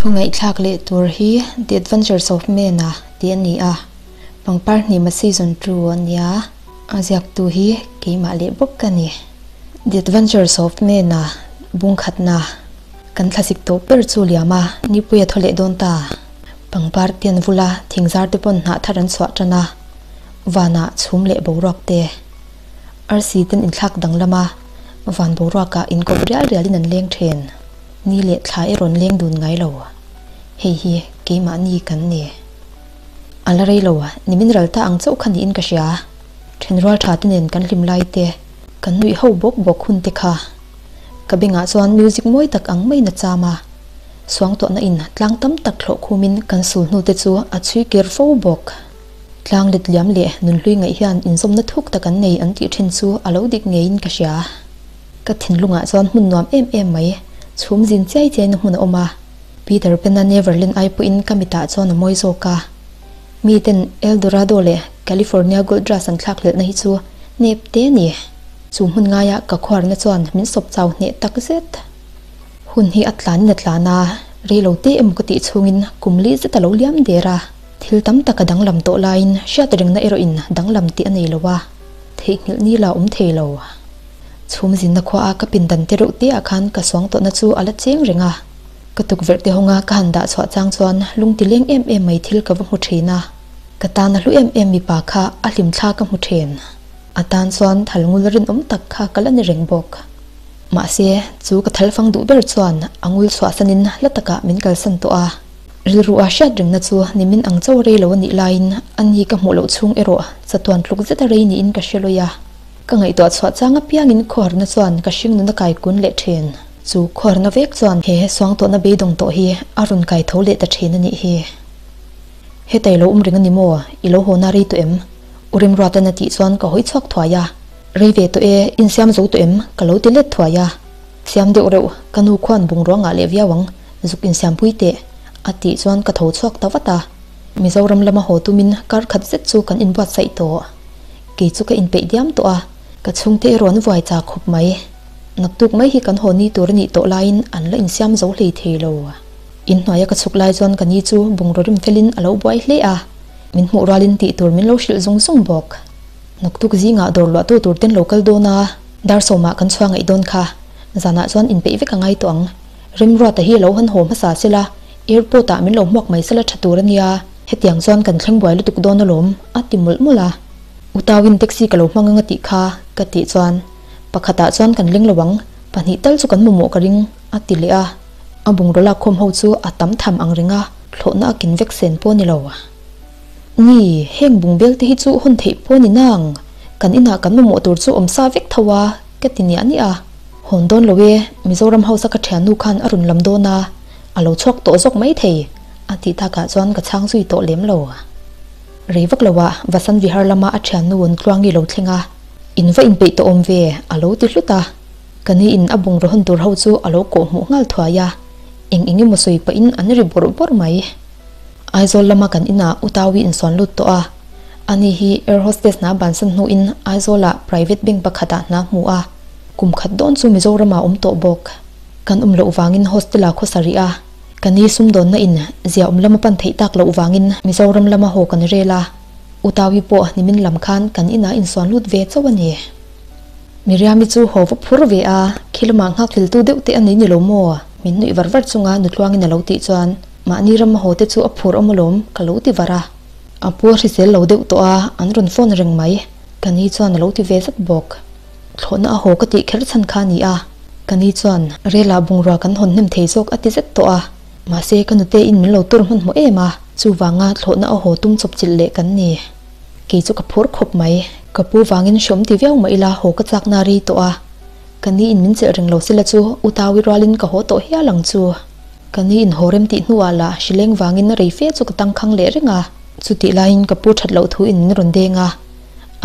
Thawnthu ngaihthlak leh tur hi The Adventures of Man-a tih a ni a, pangpar hnima season two a nia, a ziaktu hi keimah leh bawk ka ni. The Adventures of Man-a bungkhatna kan thlasik tawh ber chu liam a, nipui a thaw leh dawn ta. Pangpar te an vul a, thingzar te pawn hnah thar an chhuah tan a, vanah chhum leh boruak te. Arsi ten inthlak danglam a, van boruakah inkawp rial rialin an leng thin. Ni leh thla i rawn leng dun ngai lo. Hei hi keimahni kan ni. A la rei lo, nimin ral ta ang chauh kha niin ka hria. Thenrual tha te nen kan hlim lai te, kan nuih ho bawk bawk hun te kha. Ka bengah chuan music mawi tak ang maiin a cham a. Suangtuahna in tlang tam tak thlawh khumin kan sul hnu te chu a chhui kir fo bawk. Tlang let liam leh nunhlui ngaih hian inzawmna thuk tak an nei an tih thin chu a lo dik ngeiin ka hria. Ka thinlungah chuan hmun nuam em em mai, chhum zin chiai chiaina hmun a awm a. Peter Pan-a Neverland ai pawhin ka mitah chuan a mawi zawk a. Miten El Dorado leh California Gold Rush an thlak hlelhna hi chu nep te a ni. Chu hmun ngaia ka khuarna chuan min sawp chau hneh tak zet. Hun hi a tlanin a tlan a, rei lo te emaw ka tih chhungin kum li zet a lo liam der a. Thil tam tak a danglam tawh laiin hriat rengna erawhin danglam tih a nei lo a, theihnghilh ni la awm thei lo. Chhum zinna khua a ka pindan te reuh te ah khan ka suang tawhna chu a la cheng reng a. Ka tukverh te hawnga ka han dah chhuah chang chuan lung ti leng em em mai thil ka va hmu thin a. Ka tan a hlu em em mipa kha a hlim thla ka hmu thin. A tan chuan thal ngul rinawm tak kha ka la ni reng bawk. Mahse, chu ka thal fang duh ber chuan a ngul chhuahsanin hla takah min kalsan tawh a. Rilru a hriat rengna chu nimin ang chauh rei lo a nih laiin a ni ka hmuh loh chhung erawh chatuan tluk zet a rei niin ka hre lawih a. Ka ngaihtuah chhuah chang apiangin khuarna chuan ka hringnun a kai kun leh thin. Chu khuarna vek chuan he suangtuahna beidawng tawh hi a rawn kai tho leh ta thin a nih hi. Heta i lo awm reng a ni maw? I lo haw na rei tawh em? U Remruatan a tih chuan ka hawi chhuak thuai a. Rei ve tawh e, insiam zo tawh em? Ka lo ti let thuai a. Siam deuh reuh, ka nu khuan bungrua ngah leh viau ang, zuk insiampui teh, a tih chuan ka tho chhuak ta vat a. Mizoram lama haw tumin kar khat zet chu kan inbuatsaih tawh. Kei chu ka inpeih diam tawh a, ka chhungte erawh an vuai chak khawp mai. Naktuk mai hi kan haw ni tur a nih tawh laiin an la insiam zo hlei thei lo. Inhnuaia ka chhuk lai chuan ka ni chu bungraw rim felin a lo buai hle a, min hmuh rualin tih tur min lo hrilh zung zung bawk. Naktuk zingah dawr luahtu tur ten lo kal dawn a, dar sawmah kan chhuah ngaih dawn kha. Zanah chuan inpeih vek a ngai tawh ang. Remruata hi lo han haw hmasa sela, airport ah min lo hmuak mai sela tha tur a nia. Hetiang chuan kan thleng buai lutuk dawn alawm, a ti mawlh mawlh a. Utauin taxi ka lo hmang ang a tih kha, ka tih chuan, Pakhatah chuan kan leng lo ang, pahnih tal chu kan mamawh ka ring, a ti leh a. A bungraw lak khawm ho chu a tam tham ang reng a, thlawhna a kin vek sen pawh a ni lo. Ni, heng bungbel te hi chu hawn theih pawh a ni nang, kan inah kan mamawh tur chu awm sa vek tho a, ka ti niah niah a. Hawn dawn lo e, Mizoram House a ka thiannu khan a rawn lam dawn a, a lo chhuak tawh zawk mai thei, a tih takah chuan ka chhang zui tawh lem lo. Rei vak lo ah Vasan Vihar lama a thiannu an tluangi lo thleng a, in va inpeih tawh awm ve, a lo ti hlut a. Ka ni in a bungraw hawn tur ho chu a lo kawh hmuh nghal thuai a, eng eng emaw sawi pahin an ri bawrh bawrh mai. Aizawl lama kan inah U Tawi insuan lut tawh a, ani hi air hostess hna bansan hnuin Aizawlah private bank pakhatah hna hmu a, kum khat dawn chu Mizoramah awm tawh bawk. Kan awm loh vangin hostel-ah khawsa rih a, ka ni sumdawnna in zia awm lama pan theih tak loh vangin Mizoram lama haw kan rel a, U Tawi pawh nimin lam khan kan inah insuan lut ve chauh a ni. Miriami chu haw va phur ve a, khi lamah nghakhleltu deuh te a nei ni lo maw? Min nuih var var chunga nutluangin a lo tih chuan mahni ram haw te chu a phur awm alawm ka lo ti var a. A pu a hrisel lo deuh tawh a, an rawn phone reng mai. Ka ni chuan a lo ti ve zat bawk. Thlawhna a haw ka tih kher chhan kha a ni a, ka ni chuan rel ah bungrua kan hawn hnem thei zawk a ti zet tawh a. Mahse ka nute in min lo tur hmanhmawh em a, chuvanga thlawhna a haw tum chawp chilh leh kan ni. Kei chu ka phur khawp mai. Ka pu vangin hreawm ti viau mah ila haw ka chak na rei tawh a. Ka ni in min chelh reng lo sela chu u Tawi rualin ka haw tawh hial ang chu. Ka ni in haw rem tih hnuah lah hrileng vangin rei fe chu ka tang khang leh reng a. Chutih laiin ka pu that loh thu in min rawn deng a.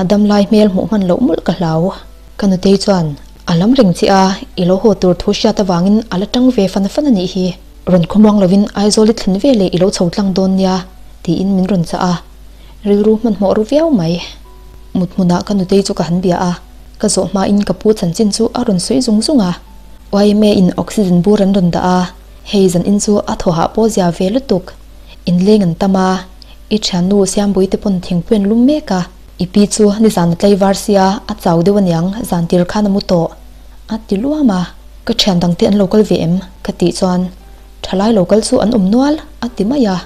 A dam lai hmel hmuh hman loh mawlh ka hlau. Ka nutei chuan a lam reng che a, i lo haw tur thu hriat avangin a la tang ve fan fan a nih hi. Rawn khawmuang lovin Aizawl i thlen veleh i lo chho tlang dawn nia tiin min rawn chah a. Rilru hmanhmawh ru viau mai. Mut hmunah ka nutei chu ka han bia a, ka zawh hmain ka pu chanchin chu a rawn sawi zung zung a. YMA in oxygen bur an rawn dah a, Hei zan in chu a thaw hah pawh zia ve lutuk. Inleng an tam a, i thiannu Siambui te pawn thingpui an lum mek a. I pi chu nizan a tlaivar sia, a chau deuh aniang, zan tir khan a mu tawh. A ti luam a, Ka thian dangte an lo kal ve em? ka tih chuan, Thalai lo kal chu an awm nual, a ti mai a.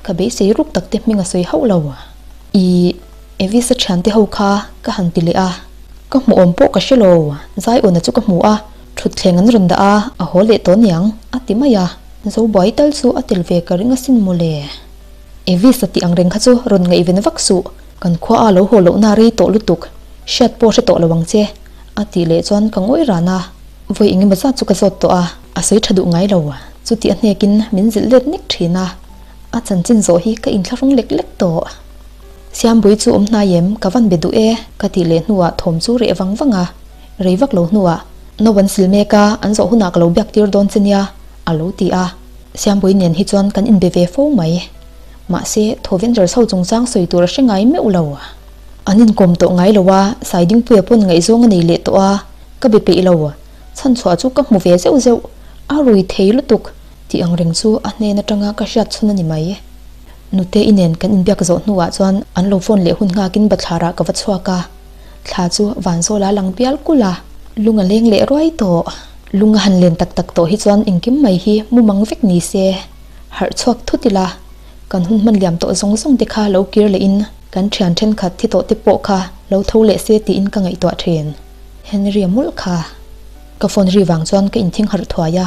Ka beisei ruk tak te hming a sawi hauh lo. I Evis-a thiante ho kha ka han ti leh a, ka hmuh awm pawh ka hre lo, Zaiawna chu ka hmu a, thutthleng an rawn dah a, a haw leh tawh niang, a ti mai a. Zobuai tal chu a tel ve ka ring asin mawle. Evis-a tih ang reng kha chu rawn ngaihven vak suh, kan khua a lo haw lohna rei tawh lutuk, hriat pawh hre tawh lo ang che, a tih leh chuan ka ngawi ran a. Vawi engemaw zat chu ka zawt tawh a, a sawi tha duh ngai lo, chuti a hnekin min zilh let nek thin a. A chanchin zawh hi ka inthlahrung lek lek tawh. Siambui chu awm hnai em, ka van be duh e, ka tih leh hnuah thawm chu reh vang vang a. Rei vak lo hnuah, No an sil mek a, an zawh hunah ka lo biak tir dawn che nia, a lo ti a. Siambui nen hi chuan kan inbe ve fo mai. Mahse, Thovengers ho chungchang sawi tur a hre ngai meuh lo. An inkawm tawh ngai lo a, Saidingpuia pawn ngaihzawng a nei leh tawh a, ka be peih lo. Chhanchhuah chu ka hmu ve zeuh zeuh, a rui thei lutuk. Tih ang reng chu a hnen atanga ka hriat chhun a ni mai. Nute i nen kan inbiak zawh hnuah chuan an lo phone leh hun nghakin bathlarah ka va chhuak a. Thla chu vanzawla lang bial kulh a, lung a leng leh ruai tawh. Lung a han len tak tak tawh hi chuan engkim mai hi mumang vek ni se. Harh chhuak thut ila, kan hun hman liam tawh zawng zawng te kha lo kir lehin kan thian thenkhat thi tawh te pawh kha lo tho leh se tiin ka ngaihtuah thin. Henry-a mawlh kha. Ka phone ri vang chuan ka inthing harh thuai a.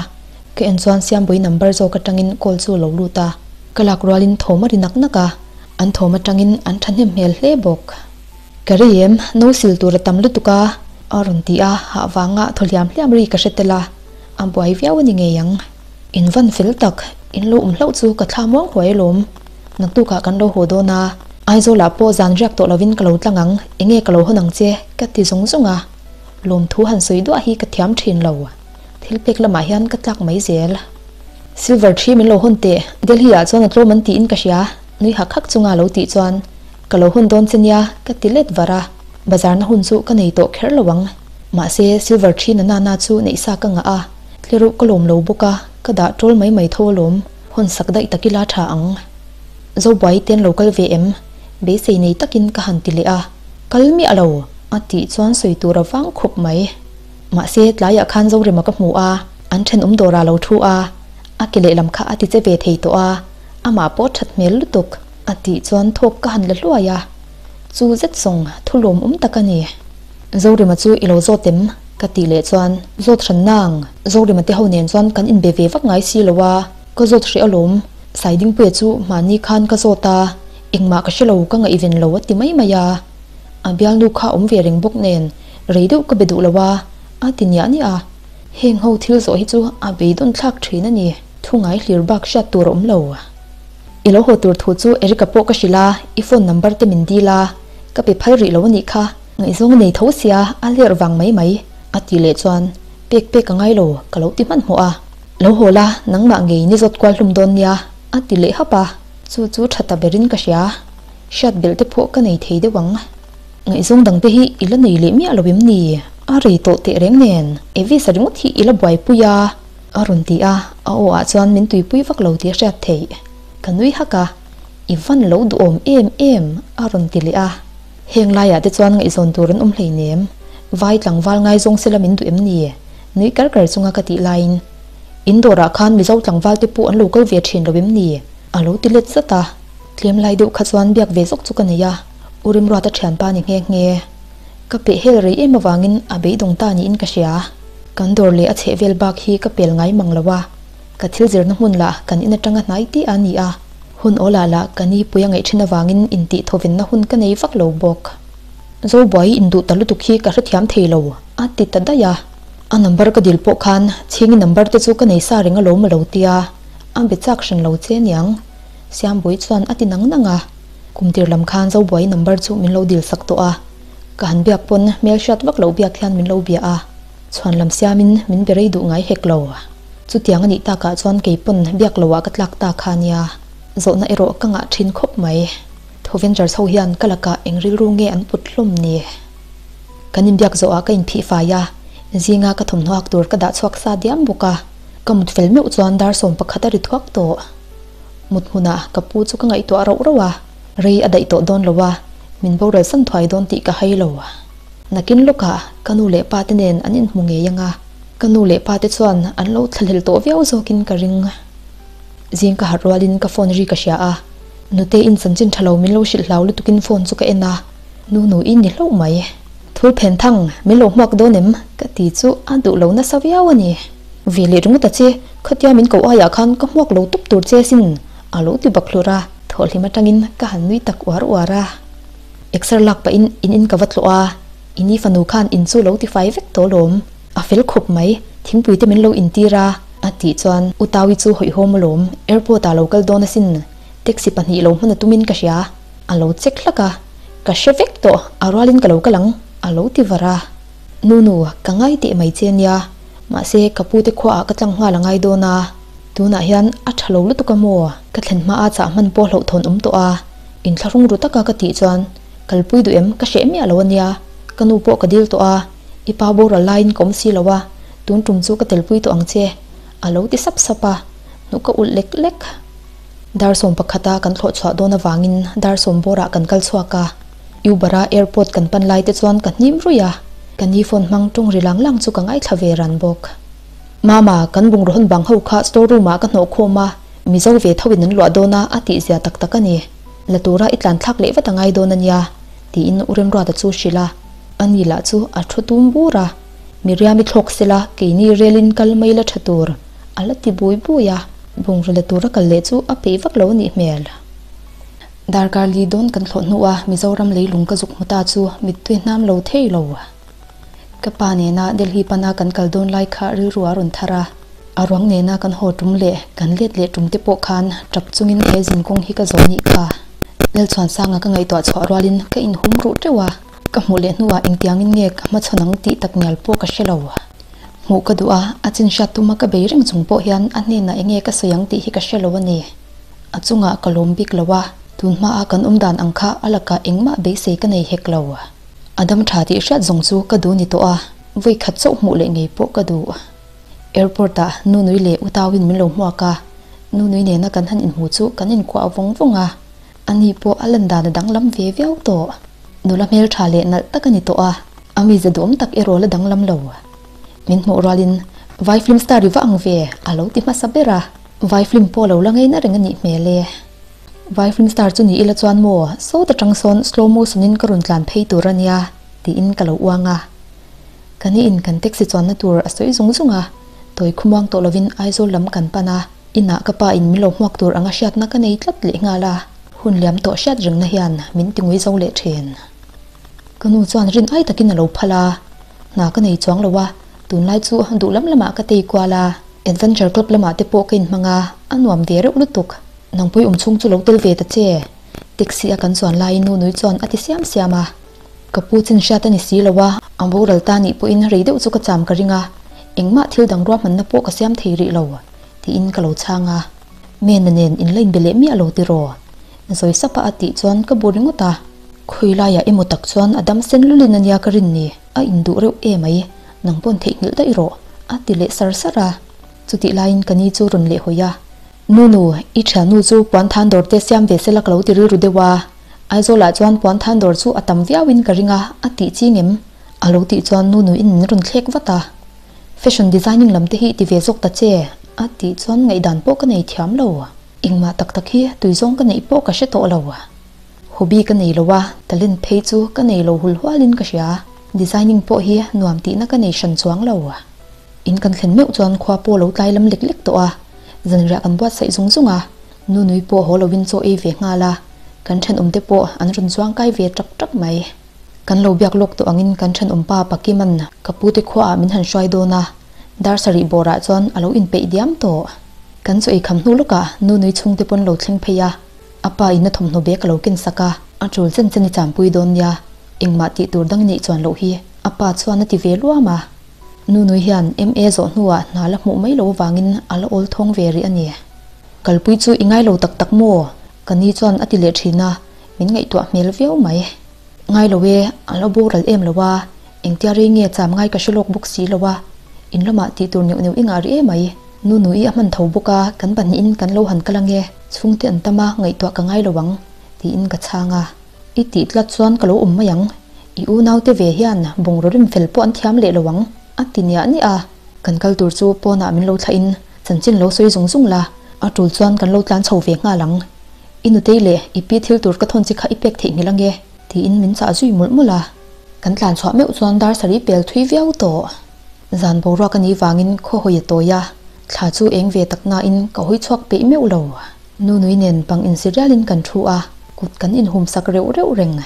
Ka en chuan Siambui number zawk atangin call chu lo lut a, ka lak rualin thawm a ri nak nak a, an thawm atangin an thahnem hmel hle bawk. Ka ri em, no sil tur a tam lutuk a, a rawn ti a, hah vanga thaw hliam hliam ri ka hre tel a, a buai viau a ni ngei ang. In van fel tak, in lo awm hlauh chu ka thla muang huai alawm. Naktukah kan lo haw dawn a, Aizawlah pawh zan riak tawh lovin ka lo tlang ang, enge ka lo hawn ang che, ka ti zung zung a, lawmthu han sawi duah hi ka thiam thin lo. Thil pek lamah hian ka tlak mai zel. Silver thi min lo hawn teh, Delhi ah chuan a tlawm an tiin ka hria, nui hak hak chunga lo tih chuan, Ka lo hawn dawn che nia, ka ti let var a. Bazar na hun chu ka nei tawh kher lo ang. Mahse, silver thi na nana chu neih sa ka ngah a, tleruh ka lawm lo bawk a, ka dah ṭawl mai mai tho alawm, hawn sak daih tak ila ṭha ang. Zobuai ten lo kal ve em? Beisei nei takin ka han ti leh a, Kal miah lo, a tih chuan sawi tur a vang khawp mai. Mahse, tlaiah khan Zorema ka hmu a, an thenawm dawrah lo thu a, a ke lehlam kha a ti che ve thei tawh a, amah pawh that hmel lutuk a tih chuan thawk ka han la hluai a, chu zet zawng thu lawmawm tak a ni. Zorema chu i lo zawt em? ka tih leh chuan, Zawt hran nang, Zorema te ho nen chuan kan inbe ve vak ngai si lo a, ka zawt hreh alawm, Saidingpuia chu mahni khan ka zawt a, engmah ka hre lo, ka ngaihven lo a ti mai mai a. A bialnu kha awm ve reng bawk nen rei deuh ka be duh lo a, a ti niah niah a. Heng ho thil zawh hi chu a beidawn thlak thin a ni, thu ngai hlir bak hriat tur a awm lo. I lo haw tur thu chu Erica pawh ka hrilh a, i phone number te min dil a, ka pe phal rih lo a nih kha, ngaihzawng a nei tho sia, a lerh vang mai mai, a tih leh chuan pek pek a ngai lo, ka lo ti hmanhmawh a. Lo haw la, nangmah ngei ni zawt kual hlum dawn nia, a ti leh hap a, chu chu tha ta berin ka hria. Hriat belh te pawh ka nei thei deuh ang. Ngaihzawng dang te hi i la nei leh miah lo em ni? A rei tawh teh reng nen, Evis a ringawt hi i la buaipui a, a rawn ti a, a aw ah chuan min tuipui vak lo tih a hriat theih. Ka nui hak a, I van lo duhawm em em, a rawn ti leh a. Heng laiah te chuan ngaihzawn tur an awm hleinem, vai tlangval ngaizawng sela min duh em ni? Nui kar kar chunga ka tih laiin, In dawrah khan Mizo tlangval te pawh an lo kal ve thin lo em ni? A lo ti let zat a. Tlem lai deuh kha chuan biak ve zawk chu ka nei a, U Rimruata thianpa ni nghe nghe. Ka peh hel rei em avangin a beidawng ta niin ka hria. Kan dawr leh a chheh vel bak hi ka pel ngai mang lo a, ka thil zirna hmun lah kan in atanga hnai tih a ni a, hun awlah lah ka ni pui a ngaih thin avangin intih thawvenna hun ka nei vak lo bawk. Zobuai induh ta lutuk hi ka hrethiam thei lo, a ti ta daih a. A number ka dil pawh khan Chhingi number te chu ka nei sa reng alawm a lo tia, a be chak hran lo che aniang. Siambui chuan a ti nang nang a, kum tir lam khan Zobuai number chu min lo dil sak tawh a, ka han biak pawn hmel hriat vak loh biak hian min lo bia a, chhuan lam siamin min be rei duh ngai hek lo. Chutiang a nih takah chuan kei pawn biak loah ka tlak ta kha nia, zawhna erawh ka ngah thin khawp mai. Thovengers ho hian ka lakah eng rilru nge an put hlawm ni? Kan inbiak zawhah ka inphih fai a, zinga ka thawmhnaw hak tur ka dah chhuak sa diam bawk a. Ka mut fel meuh chuan dar 11 a ri thuak tawh. Mut hmunah ka pu chu ka ngaihtuah rauh rauh a, rei a daih tawh dawn lo a, min boral san thuai dawn tih ka hai lo. Nakin lawkah ka nu leh pa te nen an inhmu ngei ang a, ka nu leh pa te chuan an lo thlahlel tawh viau zawkin ka ring. Zing ka harh rualin ka phone ri ka hria a, nute in chanchin tha lo min lo hrilh hlau lutukin phone chu ka en a, nu nu i ni hlauh mai. Thul phen thang, min lo hmuak dawn em? Ka ti chu a duh lo nasa viau a ni. Ve leh ringawt a che, khatia min koh aiah khan ka hmuak lo tawp tur che sin, a lo ti bak hlur a, thawhhlim atangin ka han nui tak uar uar a. Exer lak pahin in in ka va tlawh a, i ni fanu khan in chu lo ti fai vek tawh lawm, a fel khawp mai, thingpui te min lo intir a, a tih chuan U Tawi chu hawihhawm alawm, airport ah lo kal dawn asin, taxi pahnih lo hman a tumin ka hria, a lo check hlak a, ka hre vek tawh, a rualin ka lo kal ang, a lo ti var a. Nu nu, ka ngai teh mai che nia, mahse ka pu te khuaah ka tlang nghal a ngai dawn a, tunah hian a tha lo lutuk a maw? Ka thlen hmaa chah hman pawh hlauhthawn awm tawh a, inthlahrung ru taka ka tih chuan kalpui duh em ka hreh miah lo a nia, ka nu pawh ka dil tawh a, i pa boral laiin ka awm si lo a, tun tum chu ka telpui tawh ang che, a lo ti sap sap a, hnuh ka ulh lek lek. Dar 11 a kan thlawh chhuah dawn avangin dar sawm bawrah kan kal chhuak a. Uber a airport kan pan lai te chuan ka hnim ruih a, ka ni phone hmang tawng ri lang lang chu ka ngaithla ve ran bawk. Mama, kan bungraw hawn bang ho kha store room ah ka hnawh khawm a, Mizo ve tho in an luah dawn a a tih zia tak tak a ni. La tura i tlan thlak leh vat a ngai dawn a nia, tiin U Remruata chu hrilh a. Ani lah chu a thu tum bur a, Miriam i thlawk sela keini relin kal mai la tha tur, a la ti bui bui a. Bungraw la tura kal leh chu a peih vak lo a nih hmel. Darkar li dawn kan thlawh hnuah Mizoram leilung ka zuk hmu ta chu mittui hnam lo thei lo. Ka pa nena Delhi pana kan kal dawn lai kha rilru a rawn thar a, a ruang nena kan haw tum leh kan let leh tum te pawh khan tap chungin he zinkawng hi ka zawh nih kha. Lalchhuansanga ka ngaihtuah chhuah rualin ka inhum ruh teuh a, ka hmuh leh hnuah engtiangin nge ka hmachhawn ang tih tak ngial pawh ka hre lo. Hmuh ka duh a, a chin hriat tuma ka bei reng chung pawh hian a hnenah enge ka sawi ang tih hi ka hre lo a ni. A chungah ka lawm bik lo a, tun hmaa kan awm dan ang kha a lakah engmah beisei ka nei hek lo. A dam tha tih hriat zawng chu ka duh ni tawh a, vawi khat chauh hmuh leh ngei pawh ka duh. Airport ah Nunui leh Utauin min lo hmuak a, Nunui nena kan han inhmu chu kan inkuah vawng vawng a, ani pawh a lan dan a danglam ve viau tawh. Nula hmeltha leh nalh tak a ni tawh a, a mize duhawm tak erawh la danglam lo. Min hmuh rualin Vai film star i va ang ve a lo ti hmasa ber a. Vai film pawh lo la ngaina reng a nih hmel e. Vai film star chu ni ila chuan maw sawt atang sawn slow motion in ka rawn tlan phei tur a nia tiin ka lo uang a. Ka ni in kan taxi chuanna tur a sawi zung zung a, tawi khumuang tawh lovin Aizawl lam kan pan a, inah ka pa in min lo hmuak tur anga hriatna ka nei tlat leh nghal a, hun liam tawh hriat rengna hian min ti ngui zo leh thin. Ka nu chuan rin ai takin a lo phal a, hna ka nei chuang lo a, tunlai chu duh lam lamah ka tei kual a. Adventure Club lamah te pawh ka inhmang a, a nuam ve reuh lutuk. Nangpui awm chhung chu lo tel ve ta che. Taxi a kan chuan laiin nu nui chuan a ti siam siam a. Ka pu chin hriat a ni si lo a, ang boral ta nih pawhin rei deuh chu ka cham ka ring a, engmah thil dang ruahmanna pawh ka siam thei rih lo, tiin ka lo chhang a. Mena nen in la inbe leh miah lo tiraw? Zawi sapa a tih chuan ka bu ringawt a. Khawi laiah emaw tak chuan a dam sen lulin a nia ka rin ni, a induh reuh emai. Nang pawn theihnghilh daih rawh, a ti leh sar sar a. Chutih laiin ka ni chu rawn leh hawi a. Nunu, i thiannu chu puan than dawr te siam ve sela ka lo ti rilru deuh a. Aizawlah chuan puan than dawr chu a tam viauin ka ring a, a tih ching em? A lo tih chuan Nunu in min rawn thlek vat a. Fashion designing lam te hi ti ve zawk ta che, a tih chuan ngaihdan pawh ka nei thiam lo. Engmah tak tak hi tui zawng ka neih pawh ka hre tawh lo. Hobby ka nei lo a, talent phei chu ka nei lo hul hualin ka hria. Designing pawh hi nuam tihna ka nei hran chuang lo. In kan thlen meuh chuan khua pawh lo tlai lam lek lek tawh a, zanriah kan buatsaih zung zung a, Nunui pawh haw lovin chaw ei ve nghal a, kan thenawmte pawh an rawn chuang kai ve tap tap mai. Kan lo biak lawk tawh angin kan thenawmpa Pakiman ka pute khuaah min han hruai dawn a, dar sarih bawrah chuan a lo inpeih diam tawh. Kan chaw ei kham hnu lawkah Nunui chhungte pawn lo thleng phei a, A pa in a thawmhnaw bag a lo ken sak a, a tul chen chen i champui dawn nia, engmah tih tur dang i neih chuan loh hi, a pa chuan a ti ve luam a. Nunui hian MA zawh hnuah hna la hmuh mai lo avangin a la awl thawng ve rih a ni. Kalpui chu i ngai lo tak tak maw? Ka ni chuan a ti leh thin a, min ngaihtuah hmel viau mai. Ngai lo e, a la boral em lo a, engtia rei nge cham ngai ka hre lawk bawk si lo a, in lamah tih tur neuh neuh i ngah rih emai. Nunui a hman tho bawk a, kan pahnihin kan lo han kal ange, chhungte an tam a, ngaihtuah ka ngai lo ang, tiin ka chhang a. I tih tlat chuan ka lo awm mai ang, i unaute ve hian bungraw rim fel pawh an thiam leh lo ang, a ti niah niah a. Kan kal tur chu pawnah min lo thlahin chanchin lo sawi zung zung la, a tul chuan kan lo tlan chho ve nghal ang. I nutei leh i pi thil tur ka thawn chi kha i pek theih nghilh ange, tiin min chah zui mawlh mawlh a. Kan tlan chhuah meuh chuan dar sarih pel thui viau tawh. Zan boruak a nih vangin khaw hawi a tawi a, thla chu eng ve tak nain ka hawi chhuak peih meuh lo. Nunui nen pang insi rialin kan thu a, kut kan inhum sak reuh reuh reng.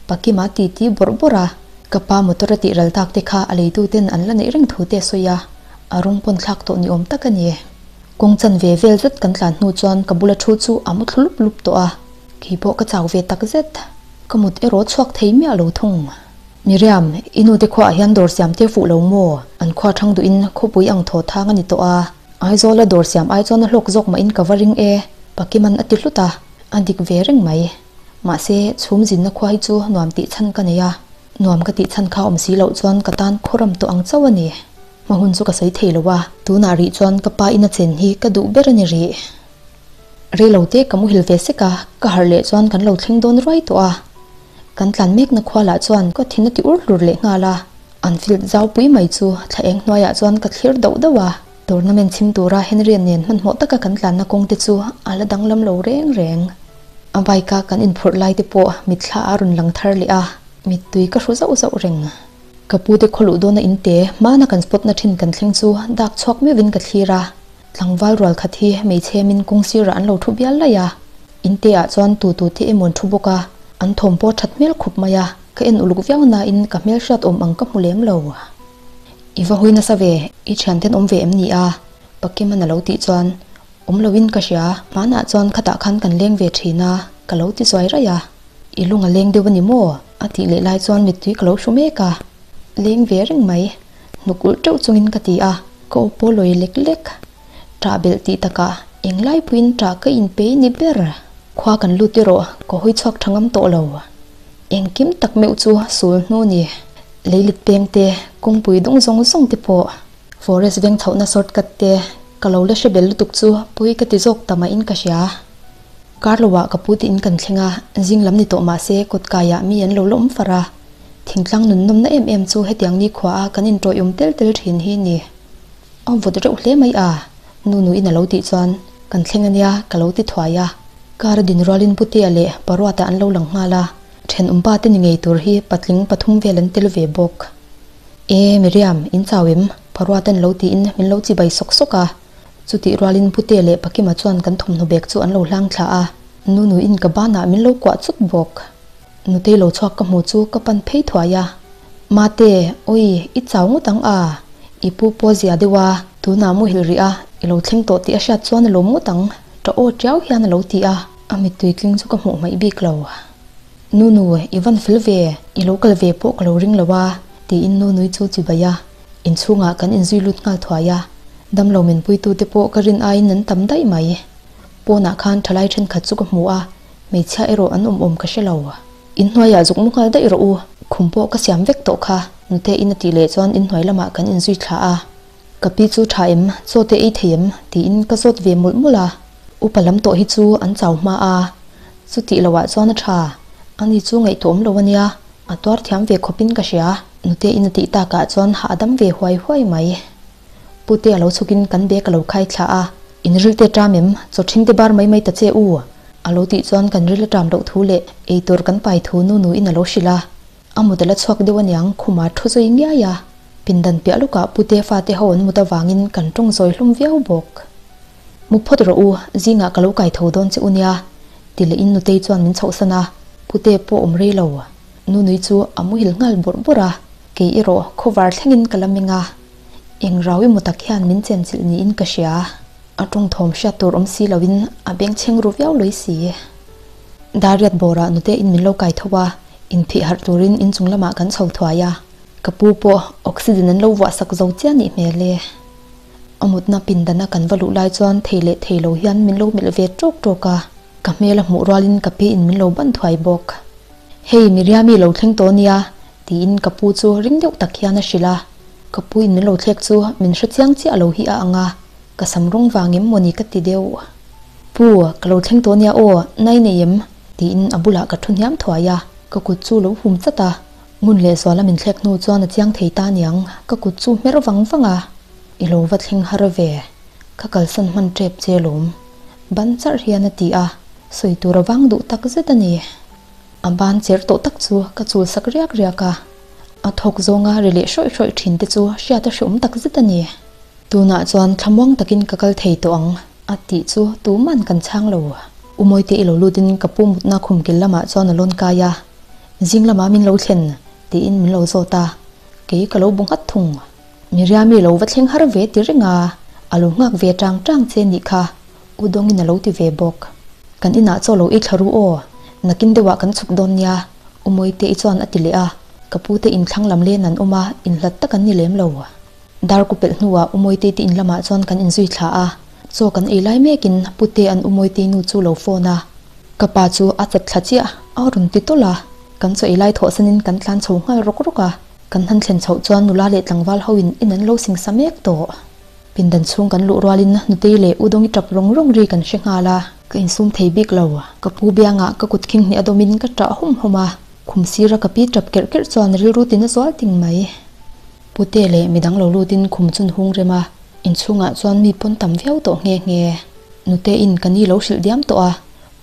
Pakima titi bawrh bawrh a, ka pa motor a tih ral tak te kha a leitu ten an la neih reng thu te a sawi a, a rawng pawn thlak tawh ni awm tak a ni. Kawng chan ve vel zet kan tlan hnu chuan ka bula thu chu a mu thlu lup lup tawh a, kei pawh ka chau ve tak zet. Ka mut erawh chhuak thei miah lo thung. Miriam, i nute khuaah hian dawr siam tir fuh lo maw? An khua thang duhin khawpui ang thaw thang a ni tawh a. Aizawla dawr siam ai chuan a hlawk zawk mahin ka va ring e, Pakiman a ti hlut a, a dik ve reng mai. Mahse, chhum zinna khua hi chu nuam tih chhan ka nei a, nuam ka tih chhan kha awm si loh chuan ka tan khawram tawh ang chauh a ni. Hma hun chu ka sawi thei lo a, tunah rih chuan ka pa ina chen hi ka duh ber a ni rih. Reilo te ka muhil ve sek a, ka harh leh chuan kan lo thleng dawn ruai tawh a. Kan tlan mekna khua lah chuan ka thin a ti ur hlur leh nghal a, an field zau pui mai chu thla eng hnuaiah chuan ka thlir dauh dauh a. Tournament chhim tura Henry-a nen hmanhmawh taka kan tlanna kawng te chu a la danglam lo reng reng. A bike a kan inphurh lai te pawh mitthla a rawn lang thar leh a, mittui ka hru zauh zauh reng. Ka pu te khawluh dawna in te hmana kan spot na thin kan thleng chu dak chhuak meuhin ka thlir a. Tlangval rual khat hi hmeichhe min kawng sirah an lo thu bial laih a, in te ah chuan tu tu te emaw an thu bawk a, an thawm pawh that hmel khup mai a, ka en uluk viau nain ka hmel hriat awm ang ka hmu lem lo. I va hui nasa ve, i thian ten awm ve em ni a? Pakiman a lo tih chuan, Awm loin ka hria, hmanah chuan khatah khan kan leng ve thin a, ka lo ti zuai raih a. I lung a leng deuh a ni maw? a tih leh lai chuan mittui ka lo hru mek a, leng ve reng mai. Hnuk ulh teuh chungin ka ti a, ka aw pawh lawi lek lek. Ṭah belh tih takah englai puiin ṭah ka inpei ni ber. Khua kan lut erawh ka hawi chhuak ṭha ngam tawh lo. Engkim tak meuh chu sul hnu ni. Leilit peng te, kawngpui dung zawng zawng te pawh. Forest veng chhohna shortcut te ka lo la hre bel lutuk chu pawi ka ti zawk ta mahin ka hria. Kar loah ka pu tiin kan thleng a, zing lam ni tawh mah se kawtkaiah mi an lo la awm far a. Thingtlang nun nawmna em em chu hetiang nikhua a kan inṭawih-awm tel tel ṭhin hi ni. A vawt reuh hle mai a, nu nuin a lo tih chuan kan thleng ania ka lo ti thuai a. Car a din rualin Putea leh Paruata an lo lang nghal a, ṭhenawmpa te ni ngei tur hi patling pathum vel an tel ve bawk. E Miriam, in chau em? Paruata an lo tiin min lo chibai sawk sawk a. Chutih rualin Putea leh Pakima chuan kan thawmhnaw bag chu an lo hlang thla a, nu nuin ka banah min lo kuah chut bawk. Nutei lo chhuak ka hmu chu ka pan phei thuai a, Mate, awi, i chau ngawt ang a, i pu pawh zia deuh a, tunah muhil rih a, i lo thleng tawh tih a hriat chuan a lawm ngawt ang, ṭah aw ṭiau hian a lo ti a, a mittui tling chu ka hmuh hmaih bik lo. Nunu, i van fel ve, i lo kal ve pawh ka lo ring lo a, tiin Nunui chu chibai a, inchhungah kan inzui lut nghal thuai a, damlo min puitute pawh ka rin aiin an tam daih mai. Pawnah khan ṭhalai ṭhenkhat chu ka hmu a, Hmeichhia erawh an awm awm ka hre lo. Inhnuaiah zuk mu nghal daih rawh u, khum pawh ka siam vek tawh kha, nute in a tih leh chuan inhnuai lamah kan inzui thla a. Ka pi chu tha em, chaw te ei thei em? tiin ka zawt ve mawlh mawlh a. Upa lam tawh hi chu an chau hma a, chutih loah chuan a tha. Ani chu ngaihtuah awm lo a nia, a tuar thiam ve khawpin ka hria, nute in a tih takah chuan hahdam ve huai huai mai. Pute a lo chhukin kan bag a lo khai thla a, In ril te ṭam em? Chaw ṭhing te bar mai mai ta che u! A lo tih chuan kan ril a ṭam loh thu leh ei tur kan pai thu nu nuin a lo hrilh a. A mut a la chhuak deuh aniang khuma thu zui ngiai a. Pindan piah lawkah Pute fate ho an mut avangin kan ṭawng zawi hlum viau bawk. Mu phawt rawh u, zingah ka lo kai tho dawn che u nia, ti leh in nutei chuan min chhohsan a, Pute pawh awm rei lo. Nunui chu a muhil nghal bawrh bawrh a, kei erawh khawvar thlengin ka la meng a. Eng rau emaw tak hian min chenchilh niin ka hria. A tawngthawm hriat tur awm si loin a bengchheng ru viau lawih si. Dariat bawrah nute in min lo kai tho a, inphih harh turin inchung lamah kan chho thuai a. Ka pu pawh oxygen an lo vuah sak zo chiah nih hmel e. A mutna pindana kan va luh lai chuan thei leh thei lo hian min lo melh ve tawk tawk a, ka hmel a hmuh rualin ka pi in min lo ban thuai bawk. Hei Miriami lo thleng tawh nia, tiin ka pu chu ring deuh tak hian a hrilh a. Ka pu in min lo thlek chu min hre chiang chiah lo hi a ang a. Ka sam rawng vang em mawni ka ti deuh. Pu, ka lo thleng tawh nia aw, nai nei em? tiin a bulah ka thu hniam thuai a, ka kut chu lo hum chat a. Ngun leh zuala min thlek hnu chuan a chiang thei ta niang, ka kut chu hmer vang vang a. I lo va thleng har ve, ka kalsan hman tep che lawm. Ban charh hian a ti a, sawi tur a vang duh tak zet a ni. A ban cher tawh tak chu ka chul sak riak riak a, a thawk zawnga ri leh hrawih hrawih thin te chu hriat a hreawm tak zet a ni. Tunah chuan thlamuang takin ka kal thei tawh ang a tih chu tuman kan chhang lo. U Mawite i lo lutin ka pu mutna khum kil lamah chuan a lawn kai a, zing lamah min lo thlen tiin min lo zawt a, kei ka lo bu nghat thung. Miriami lo va thleng har ve ti reng a, a lo nghak ve tang tang che nih kha. U Dawngin a lo ti ve bawk. Kan inah chaw lo ei thla ru aw, nakin deuhah kan chhuk dawn nia, U Mawite-i chuan a ti leh a, ka pute inthlang lam len an awm a, inhlat tak an ni lem lo. Dar ku pelh hnuah U Mawite-i te in lamah chuan kan inzui thla a, chaw kan ei lai mekin pute an U Mawite-i nu chu lo phone a, ka pa chu a chat thla chiah a rawn ti tawlh a, kan chaw ei lai thawhsanin kan tlan chho nghal rawk rawk a, kan han thlen chhoh chuan nula leh tlangval hoin in an lo singsa mek tawh. Pindan chhung kan luh rualin Nutei leh U Dawngi tap rawng rawng ri kan hre nghal a. Ka insum thei bik lo. Ka pu biangah ka kut khing hnih a dawmin ka ṭah hum hum a. Khum sira ka pi tap kerh kerh chuan rilru tin a zual ting mai. Pute leh midang lo lutin khum chun hung rem a. Inchhungah chuan mi pawn tam viau tawh nghe nghe. Nuteiin ka ni lo hrilh diam tawh a.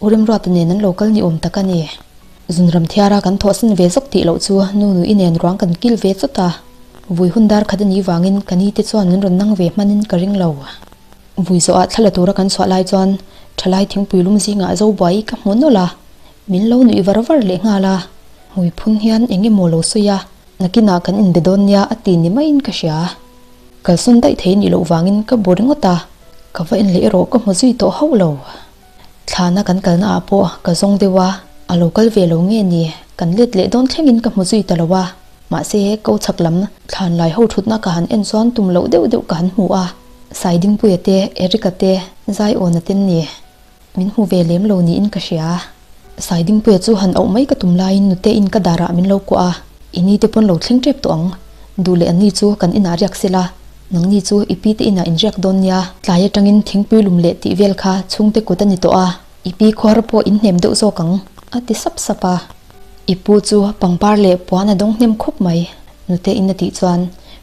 U Remruata nen an lo kal ni awm tak a ni. Zunram thiara kan thawhsan ve zawk tih loh chu nu nui nen ruang kan kil ve chawt a, vui hun dar khat a nih vangin ka ni te chuan min rawn nang ve hmanin ka ring lo. Vui zawhah thla la tura kan chhuah lai chuan thalai thingpui lum zingah zo buai ka hmu nawlh a, min lo nuih var var leh nghal a, hmui phun hian eng emaw lo sawi a, nakinah kan inbe dawn nia a ti ni maiin ka hria. Kalsawn daih thei nih loh vangin ka bu ringawt a, ka va en leh erawh ka hmu zui tawh hauh lo. Thlana kan kalna ah pawh ka zawng deuh a, a lo kal ve lo nge ni, kan let leh dawn thlengin ka hmu zui ta lo a, mahse ko chhak lam thlan lai ho thutna ka han en chuan tum loh deuh deuh ka han hmu a, Saidingpuia te, Erica te, Zaiawna ten ni, min hmu ve lem lo niin ka hria. Saidingpuia chu han auh mai ka tum laiin nute-in ka darah min lo kuah a, i ni te pawn lo thleng tep tawh ang, duh leh anni chu kan inah riak sela, Nangni chu i pi te inah in riak dawn nia, tlai atangin thingpui lum leh tih vel kha chhungte kut a ni tawh a, i pi khuar pawh in hnem deuh zawk ang, a ti sap sap a. I pu chu pangpar leh puan a dawng hnem khawp mai, nute in a tih chuan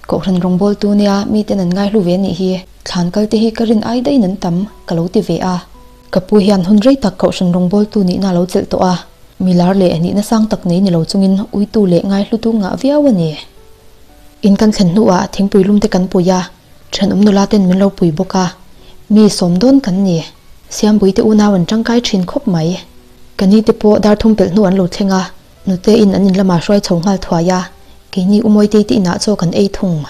Kohhran rawngbawltu nia miten an ngaihlu ve nih hi, thlan kal te hi ka rin ai daihin an tam, ka lo ti ve a. Ka pu hian hun rei tak Kohhran rawngbawltu nihna a lo chelh tawh a, milar leh nihna sang tak nei ni lo chungin uitu leh ngaihlutu ngah viau a ni. In kan thlen hnuah thingpui lum te kan pui a, thenawm nula ten min lo pui bawk a, mi sawm dawn kan ni. Siambui te unau an tangkai thin khawp mai. Ka ni te pawh dar thum pelh hnu an lo thleng a, nute in an in lamah hruai chho nghal thuai a, keini U Mawitei te inah chaw kan ei thung.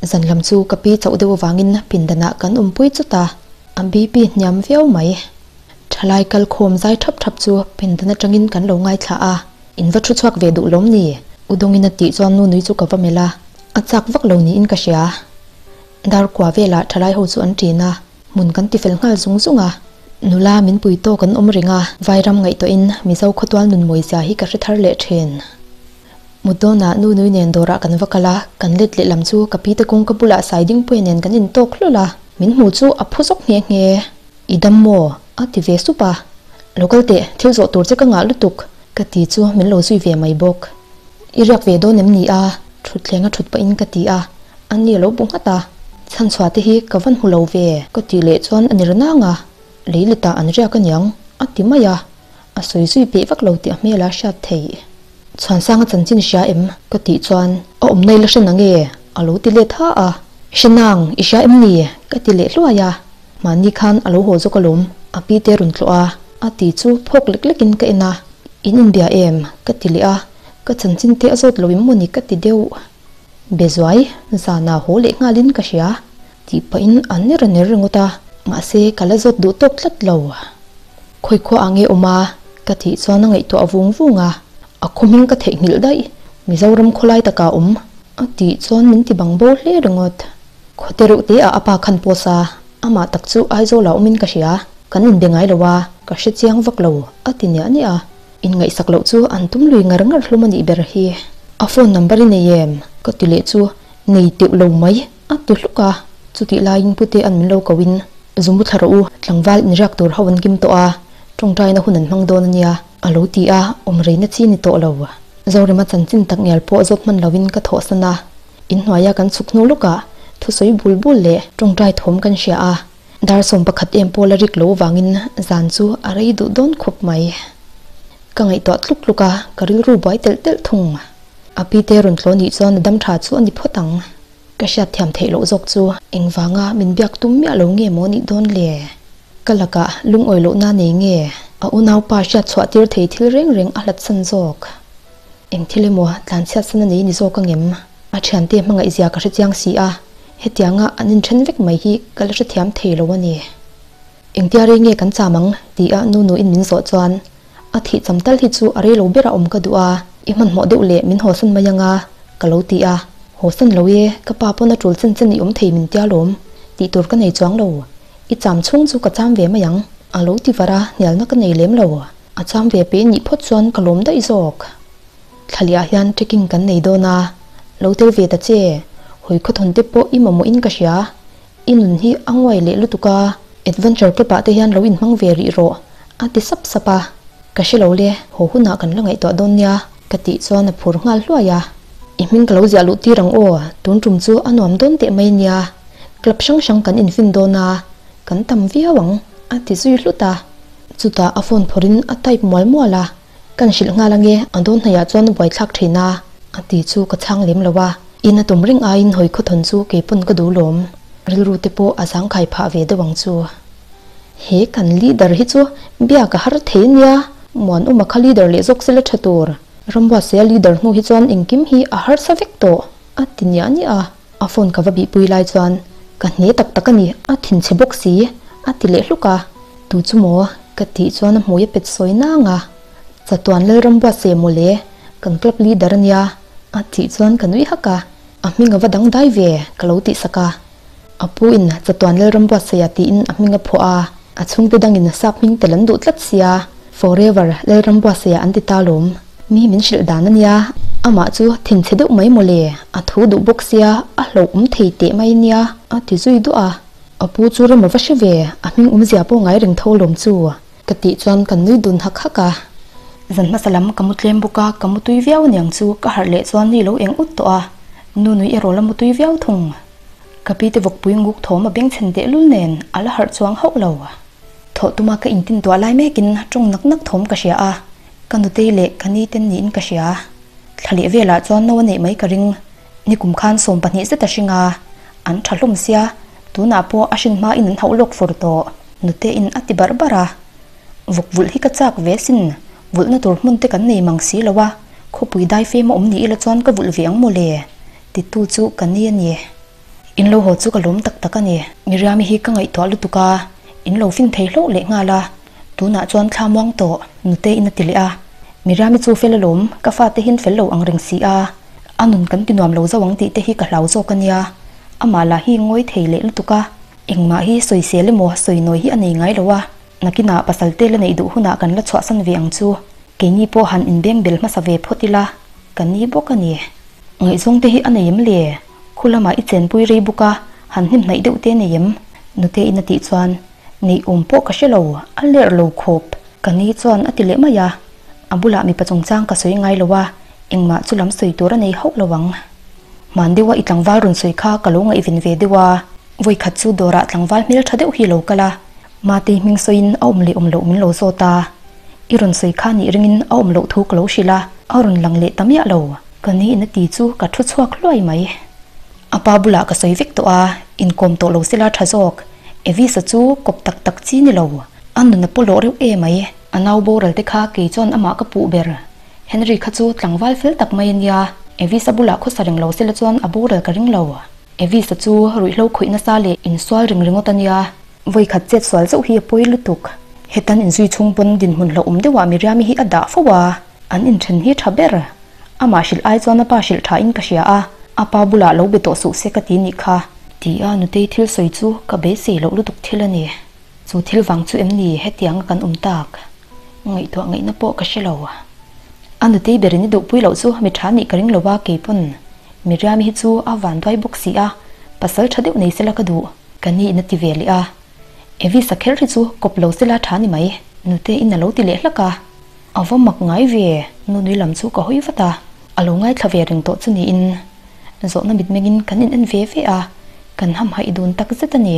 Zan lam chu ka pi chauh deuh avangin pindanah kan awmpui chawt a, a BP hniam viau mai. Thalai kal khawm zai thap thap chu pindan atangin kan lo ngaithla a. In va thu chhuak ve duh lawm ni? U Dawngin a tih chuan nu nui chu ka va melh a, a chak vak lo niin ka hria. Dar kua velah thalai ho chu an ṭin a, hmun kan ti fel nghal zung zung a. Nula min pui tawk an awm reng a, Vairam ngaihtuahin Mizo khawtual nun mawizia hi ka hre thar leh ṭhin. Mut dawnah nu nui nen dawrah kan va kal a, kan let leh lam chu ka pite kawngka bulah Saidingpuia nen kan intawk hlawlh a, min hmu chu a phu zawk nghe nghe. I dam maw? a ti ve sup a. Lo kal teh, thil zawh tur che ka ngah lutuk, ka ti chu min lo zui ve mai bawk. I riak ve dawn em ni a? Thutthleng a thut pahin ka ti a, a ni a lo bu nghat a. Chhanchhuah te hi ka van hmu lo ve, ka tih leh chuan a ni rnang a, lei letah an riak aniang, a ti mai a. A sawi zui peih vak lo tih a hmel a hriat theih. Chhuansanga chanchin hria em? ka tih chuan a awm nei la hre nang e, a lo ti let ha a. Hre nang, i hria em ni? ka ti leh hluai a. Mahni khan a lo haw zawk alawm, a pi te rawn tlawh a, a ti chu phawk lek lekin ka en a. In inbia em? ka ti leh a, ka chanchin te a zawt lo em mawni ka ti deuh. Be zuai, zanah haw leh nghalin ka hria, tih pahin a ner a ner ringawt a, mahse ka la zawt duh tawk tlat lo. Khawi khua ah nge awm a? ka tih chuan a ngaihtuah vung vung a, a khaw hming ka theihnghilh daih, Mizoram khawlai takah awm, a tih chuan min ti bang bo hle ringawt. Khawte reuh te ah a pa khan post a, amah tak chu Aizawl ah awmin ka hria, kan inbe ngai lo a, ka hre chiang vak lo, a ti niah niah a. Inngaihsak loh chu an tum lui ngar ngar hlum a nih ber hi. A phone number i nei em? ka ti leh chu, Nei teuh lo mai, a ti hluk a. Chutih laiin pute an min lo ko in, Zu mu thla rawh u, tlangval inriak tur ho an kim tawh a, tawngtaina hun an hmang dawn a nia, a lo ti a, awm reina chi ni tawh lo. Zorema chanchin tak ngial pawh zawt hman lovin ka thawhsan a, inhnuaia kan chhuk hnu lawkah thusawi bul bul leh tawngtai thawm kan hria a, dar 11 em pawh la rik lo vangin zan chu a rei duh dawn khawp mai. Ka ngaihtuah tluk tluk a, ka rilru buai telh telh thung. A pite rawn tlaw nih chuan a dam tha chu a ni phawt ang. Ka hriatthiam theih loh zawk chu engvanga min biak tum miah lo nge maw nih dawn le? Ka lakah lungawi lohna nei nge a unaupa hriat chhuah tir thei thil reng reng a hlatsan zawk? Eng thil emaw tlanchhiat san a nei ni zawk angem? A thiante hmangaihzia ka hrechiang si a, hetianga an inthen vek mai hi ka la hrethiam thei lo a ni. Engtia rei nge kan cham ang? tia nu nuin min zawh chuan A thih cham tal hi chu a rei lo berah awm ka duh a, i hmanhmawh deuh leh min hawsan mai anga ka lo ti a. Hawsan lo e, ka pa pawn a tul chen chen i awm thei min tia lawm, tih tur ka nei chuang lo. I cham chhung chu ka cham ve mai ang. A lo ti var a, hnialna ka nei lem lo. A cham ve pe nih phawt chuan ka lawm daih zawk. Thlaliah hian trekking kan nei dawn a, lo tel ve ta che, hawi khawthawn te pawh i mamawh in ka hria. I nun hi a nguai leh lutuk a, adventure club ah te hian lo inhmang ve rih rawh, a ti sap sap a. Ka hre lo le, haw hunah kan la ngaihtuah dawn nia, ka tih chuan a phur nghal hluai a. I hming ka lo ziah luh tir ang aw, tun tum chu a nuam dawn teh mai nia, club hrang hrang kan infin dawn a, kan tam viau ang, a ti zui hlut a. Chutah a phone phawrhin a type mual mual a. Kan hrilh nghal ange, a dawn hnaiah chuan a buaithlak thin a, a ti chu ka chhang lem lo a. In a tum reng aiin hawi khawthawn chu kei pawn ka duh lawm, rilru te pawh a zangkhai phah ve deuh ang chu. He kan leader hi chu biak a har thei ania, Muanawma kha leader leh zawk sela tha tur, Rambuatsaia leader hnu hi chuan engkim hi a harsa vek tawh, a ti niah niah a. A phone ka va bihpui lai chuan ka hne tak tak a ni, a thinchhe bawk si, a ti leh hluk a. Tu chu maw? ka tih chuan a hmui a pet sawi nang a. Chatuan Lalram buatsaih maw le, kan club leader a nia, a tih chuan ka nui hak a. A hming a va dang dai ve, ka lo tih sak a. A pu in Chatuan Lalram buatsaih tiin a hming a phuah a, a chhungte dangin sap hming tel an duh tlat sia, Forever Lalram buatsaih an ti ta lawm. Mi min hrilh dan a nia, amah chu thinchhe deuh mai maw le, a thu duh bawk sia, a hlauhawm thei teh mai nia, a ti zui duah a. A pu chu rem a va hre ve, a hming awmzia pawh ngai reng tho lawm chu. Ka tih chuan kan nui dun hak hak a. Zan hmasa lam ka mu tlem bawk a, ka mu tui viau aniang chu ka harh leh chuan ni lo eng ut tawh a, nu nui erawh la mu tui viau thung. Ka pi te vawkpui nguk thawm a bengchhen tehlul nen a la harh chuang hauh lo. Thawh tuma ka intin tuah lai mekin tawng nak nak thawm ka hria a, ka nutei leh ka ni ten niin ka hria. Thla leh velah chuan no a neih mai ka ring. Nikum khan 12 zet a hring a, an tha hlawm sia, tunah pawh a hrin hmain an hauh lawk fur tawh, nutein a ti barh barh a. Vawk vulh hi ka chak ve sin, vulhna tur hmun te kan nei mang si lo a, khawpui daifem a awm ni ila chuan ka vulh ve ang mawle, titu chu ka ni a ni. In lo haw chu ka lawm tak tak a ni. Miriami hi ka ngaihtuah lutuk a, in lo fin thei hlauh leh nghal a, tunah chuan thla muang tawh, nute in a ti leh a. Miriami chu fel alawm, ka fate hin fel lo ang reng si a, a nun kan ti nuam lo zo ang tih te hi ka hlau zawk a nia. Amah lah hi ngawi thei leh lutuk a, engmah hi sawisel emaw sawinawi hi a nei ngai lo a, nakinah pasal te la neih duh hunah kan la chhuahsan ve ang chu, keini pawh han inbeng bel hmasa ve phawt ila, ka ni bawk a ni. Ngaihzawng te hi a nei em le? Khu lamah i chenpui rei bawk a, han hnim hnaih deuh te nei em? Nute in a tih chuan, Neih awm pawh ka hre lo, a lerh lo khawp. Ka ni chuan a ti leh mai a, a bulah mipa chungchang ka sawi ngai lo a, engmah chu lam sawi tur a nei hauh lo ang. Hman deuha i tlangval rawn sawi kha ka lo ngaihven ve deuh a, vawikhat chu dawrah tlangval hmel tha deuh hi lo kal a, Matei hming sawiin a awm leh awm loh min lo zawt a, i rawn sawi kha nih ringin a awm loh thu ka lo hrilh a, a rawn lang leh ta miah lo. Ka ni in a ti chu ka thu chhuak hluai mai. A pa bulah ka sawi vek tawh a, inkawm tawh lo sela tha zawk. Evisa chu kawp tak tak chi ni lo, a nun a pawlawh reuh e mai. A nau boral te kha kei chuan amah ka puh ber. Henry kha chu tlangval fel tak mai a nia, Evisa bulah khawsa reng lo sela chuan a boral ka ring lo. Evisa chu ruihhlo khawih nasa leh insual ring ringawt a nia. Vawikhat chet sual zauh hi a pawi lutuk. Hetan inzui chhung pawn dinhmun hlauhawm deuhah Miriami hi a dah fo a, an inthen hi tha ber. Amah hrilh ai chuan a pa hrilh tha in ka hria a, a pa bulah lo be tawh suh se ka ti nih kha. Ti a nutei thil sawi chu ka beisei loh lutuk thil a ni. Chu thil vang chu em ni hetianga kan awm tak? Ngaihtuah ngaihna pawh ka hre lo. A nutei berin i duhpui loh chu mi tha nih ka ring lo a keipawn. Miriami hi chu a vanduai bawk si a, Pasal tha deuh nei sela ka duh, ka ni in a ti ve leh a. Evis a kher hi chu kawp lo sela tha ni mai, nute in a lo ti leh hlak a. A va mak ngai ve, nunui lam chu ka hawi vat a, a lo ngaithla ve reng tawh chu niin zawhna mitmengin kan in en ve ve a, kan hamhaih dun tak zet a ni.